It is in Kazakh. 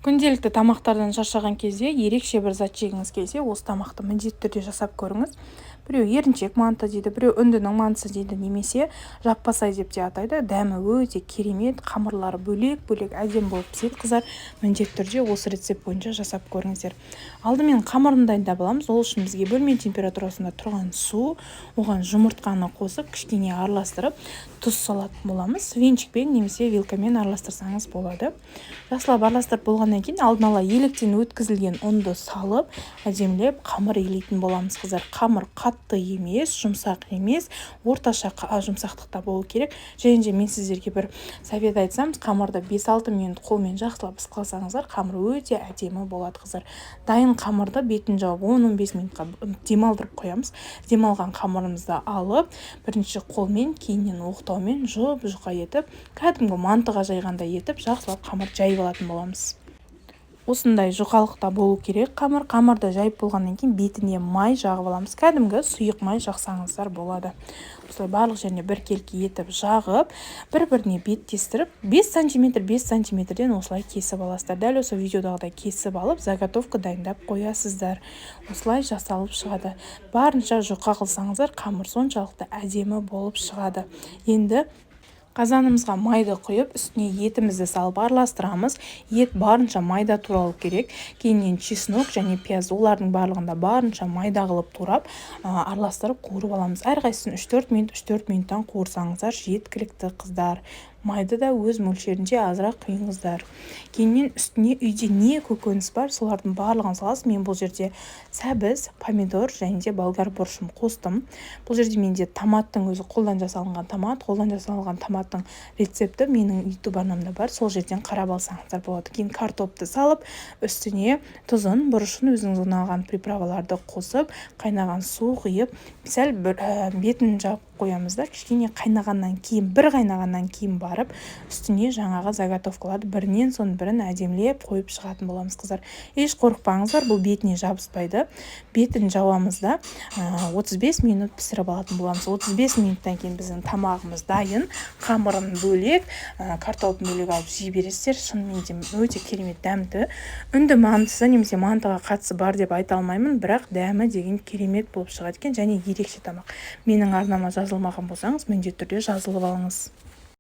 Күнделікті тамақтардан шаршаған кезде ерекше бір зат жегіңіз келсе, осы тамақты міндетті түрде жасап көріңіз. Біреу еріншек манты дейді, біреу үндінің мантысы дейді, немесе жаппасай деп те атайды. Дәмі өте керемет, қамырлары бөлек-бөлек әдемі болып піседі, қыздар. Міндетті түрде осы рецепт бойынша жасап көріңіздер. Алдымен қамырын дайындап аламыз. Ол үшін бізге бөлме температурасында тұрған су, оған жұмыртқаны қосып, кішкене араластырып, тұз салатын боламыз. Венчикпен немесе вилкамен араластырсаңыз болады. Жақсылап араластырып болғаннан кейін алдын ала електен өткізілген ұнды салып, әдемілеп қамыр илейтін боламыз, қыздар. Қамыр қатты емес, жұмсақ емес, орташа жұмсақтықта болу керек. Және де мен сіздерге бір совет айтсам, қамырды 5-6 минут қолмен жақсылап ысқыласаңыздар, қамыр өте әдемі болады, қыздар. Дайын қамырды бетін жауып 10-15 минутқа демалдырып қоямыз. Демалған қамырымызды алып, бірінші қолмен, кейіннен оқтаумен жұп-жұқа етіп, кәдімгі мантыға жайғандай етіп, жақсылап қамыр жайып алатын боламыз. Осындай жұқалықта болу керек қамыр. Қамырды жайып болғаннан кейін бетіне май жағып аламыз. Кәдімгі сұйық май жақсаңыздар болады. Осылай барлық жеріне біркелкі етіп жағып, бір-біріне беттестіріп, 5 сантиметр, 5 сантиметрден осылай кесіп аласыздар. Дәл осы видеодағыдай кесіп алып, заготовка дайындап қоясыздар. Осылай жасалып шығады. Барынша жұқа қылсаңыздар, қамыр соншалықты әдемі болып шығады. Енді қазанымызға майды құйып, үстіне етімізді салып араластырамыз. Ет барынша майда туралу керек. Кейіннен чеснок және пияз, олардың барлығын да барынша майда қылып турап, араластырып қуырып аламыз. Әрқайсысын 3-4 минут, 3-4 минуттан қуырсаңыздар жеткілікті, қыздар. Майды да өз мөлшерінше азырақ құйыңыздар. Кейіннен үстіне үйде не көкөніс бар, солардың барлығын саласыз. Мен бұл жерде сәбіз, помидор және де болгар бұрышын қостым. Бұл жерде менде томаттың өзі қолдан жасалынған томат. Қолдан жасалынған томаттың рецепті менің YouTube арнамда бар, сол жерден қарап алсаңыздар болады. Кейін картопты салып, үстіне тұзын, бұрышын, өзіңіз ұнаған приправаларды қосып, қайнаған су құйып, сәл бір бетін жауып қоямыз да, кішкене қайнағаннан кейін, бір қайнағаннан кейін барып, үстіне жаңағы заготовкаларды бірінен соң бірін әдемілеп қойып шығатын боламыз, қыздар. Еш қорықпаңыздар, бұл бетіне жабыспайды. Бетін жауамыз да, 35 минут пісіріп алатын боламыз. 35 минуттан кейін біздің тамағымыз дайын. Қамырын бөлек, картопын бөлек алып жей бересіздер. Шынымен де өте керемет дәмді. Үнді мантысы немесе мантыға қатысы бар деп айта алмаймын, бірақ дәмі деген керемет болып шығады екен және ерекше тамақ. Менің арнама жазылмаған болсаңыз, міндетті түрде жазылып алыңыз.